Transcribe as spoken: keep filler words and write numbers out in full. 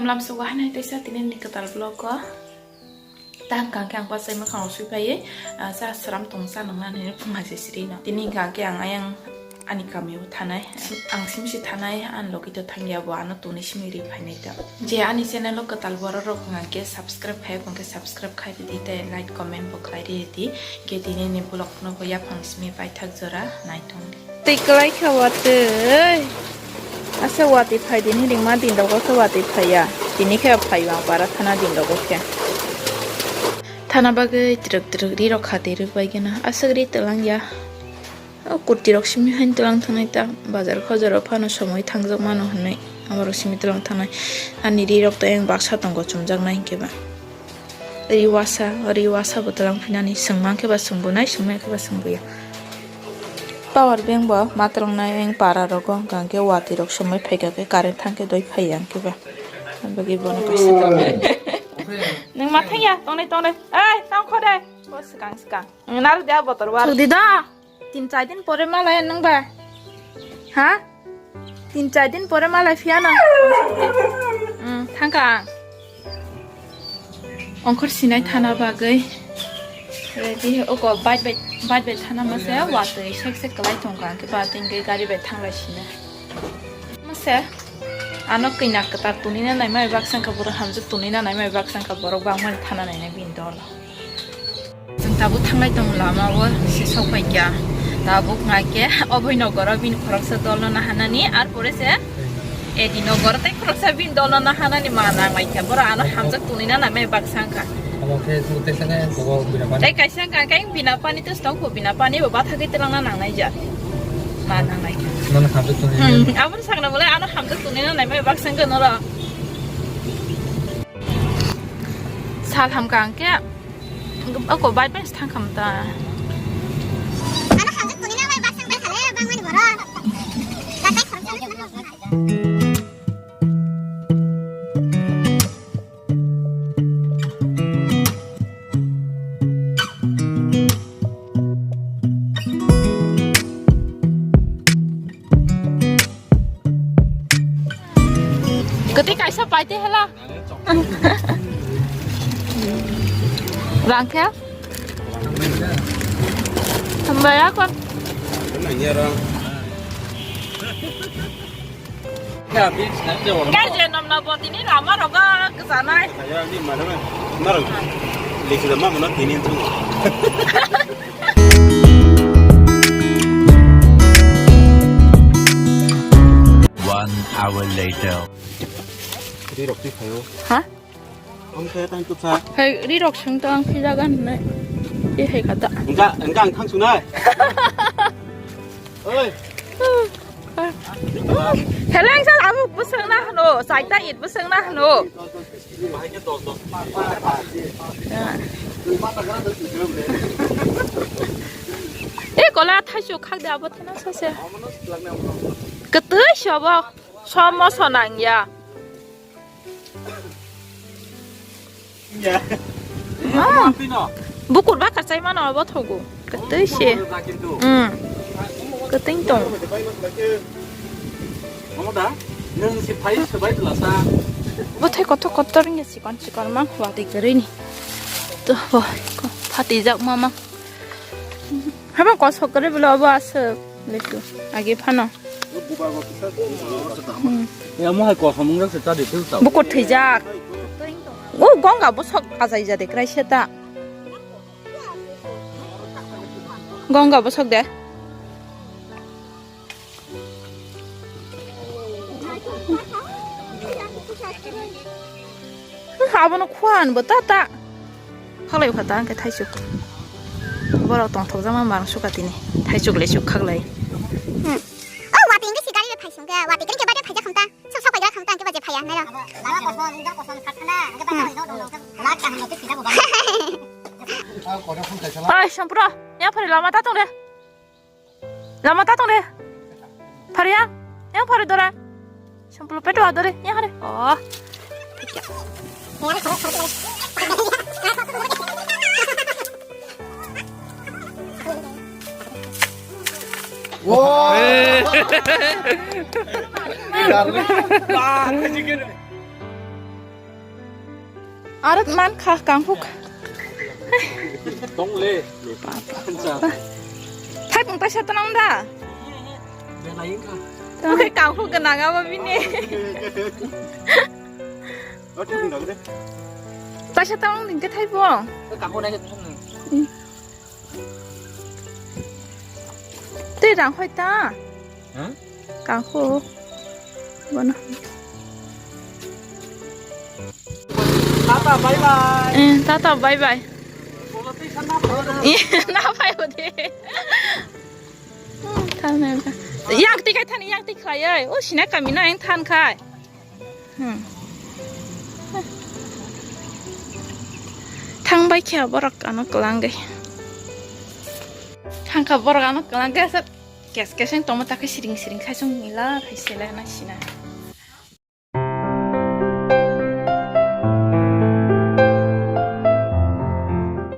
Lamsok o haino teisa tini ni kwtal vlog o. Ta hwnkha khe ang bachai mwkhang rok sui phaiwi, ah, cha sram tong cha nang nani phunga se siri no. Tini hwnkha khe ang ayang ani kami o thanai. Ang sim si thanai, ang logi to thangya bo ano tuni simi ri phainai ta. Je ani channel o kwtal borok rok hwnkha khe subscribe khai, hwnkha khe subscribe khai di tei like comment bo khlai di di. Khe tini ni vlog no bo yaphang simi paithak jora nai tong di. Tei kwlai kha watwi. Asa watwi phai di hinwi ringma din rogo khe watwi phaiya. Tini khe phaiyo ang para thana din rogo khe. Thana bagwi twrwk twrwk ri rok kha tei rwk bai gana. Aswk ri twlang ya. O kurti rok simi hain twlang thangnai ta. Bazar khojoro phano somoi thangjak mano hinwi. Aborok simi twlang thangnai. Ani ri rok to ayang baksa tongo chumjaknai hinkhe ba. Ri wasa, ri wasa bo twlang phinani, swngma khe ba swngbo nai, swngma khe ba swngbo ya. Power bank bo ma twlang nai, eng para rogo hwnkha khe watwi rok somoi phaikha khe current thang khe doi phaiya hwnkhe ba. Ang bagwi bono kaisa. Nwng ma thangya, tongnai, tongnai. Ei, tong kho de. Bo swkang, swkang. Nwng naru de a botor wa. Thudi da. Tin char din pore malai nang ba? Ha? Tin char din pore malai phiya nang? Hmm, thangka ang. Ongkhor sinai thana bagwi. Ready, oko bike bai, bike bai thana mase, watwi sek sek kwlai tongka, hwnkhe ba tini gari bai thanglai sina. Mase, ano kwinak kwtal tunina naimai baksa wngkha borok hamjak tunina naimai baksa wngkha borok bangmani thana nainai bini dolo. Chwng tabuk thanglai tongo lama o se sok pai kha. Tabuk nai khe oboi nogoro bini khoroksa dolo nahanani ar pore se edi nogoro tei khoroksa bini dolo nahanani ma nang lai kha. Borok ano hamjak tunina naimai baksa wngkha. Omo khe chwng teisa khe gogo bina pani. Tei kaisa wngkha khe bina pani to stong kho bina pani bo bathagwi twlangna nangnai ja. Ma nangnai kha. Nono hamjak tunina. Hmm, aboni sakno bolai ano hamjak tunina naimai baksa wngkha norok. Sal hamkha hwnkhe, oko bai bai thang kham ta. Ano hamjak tuni na bai bak sang bai khale bang mani borok. Tatai khorok sa. Kwtwi kaisa paite hela. Rang khe? Hambai ya kon. Kar je nom na botini lama rogo gjanai. One hour later. Ri rok twi phaio. Ha? Ang khe tang tupsa. Hai, ri rok seng to ang phijagan hinai. E hai kata. Engka, engka ang thang sunai. Oi. Heleng sal abu buseng na hano, saita it buseng na hano. E kola thaisu khak de abo thena sase. Ketui sobo somo sonang ya. Ah. Bukur bakar chai mano abo thogo. Ketui se. Hmm. Ketui tong. Bothai kotor kotor nge sikon sikon mang watwi kwrwi ni. To bo phatijak mama. Haba kosok kwrwi bwle obo aswk letu age phano. Hmm. Ya mo hai kosom wng jak se ta de teu ta. Bukur thwijak. O gonga bosok ajai ja de krai se ta. Gonga bosok de. Abono khuan bo ta ta. Phalai kha ta hwnkhe thaisuk. Borok tongthokjakma mangsuka tini. Thaisuk lesuk khaklai. Hmm. O watwi hwnkhe si gari bai phaisung khe, watwi khe bai phaijak kham ta. Sok sok paigra kham ta hwnkhe ba je phaiya nai rw. Lama kosom, lama kosom khat khana, hwnkhe ba. Hmm. Lak kaham khe sida bo ba. Oi, Sampura, ya phari lama ta tong de. Lama ta tong de. Phariya, yang phari dora. Sampul petu adore, yang hari. Oh. Wow. Darling. Aro man kha kangkhuk. Tong le. Papa. Thai pung taisa tanang da. Belai wngkha. Tong khe kangkhuk gwnang abo bini. Taisa tanang din khe thai pung. Kangkhuk nai khe thang. Tei rang hoi ta. Huh? Kangkhuk. Bono. Tata, bye bye. Eh, tata, bye bye. Bolo tei sana bro. Eh, na bai ode. Hmm, thang na ba. Yang ti kai thani, yang ti khlai ai. O sina kami no yang than khai. Hmm. Thang bai khe borok ano kwlangwi. Thang kha borok ano kwlangwi aswk kes kes wng tongma ta khe siring siring khai chwng nila khai sele na sina.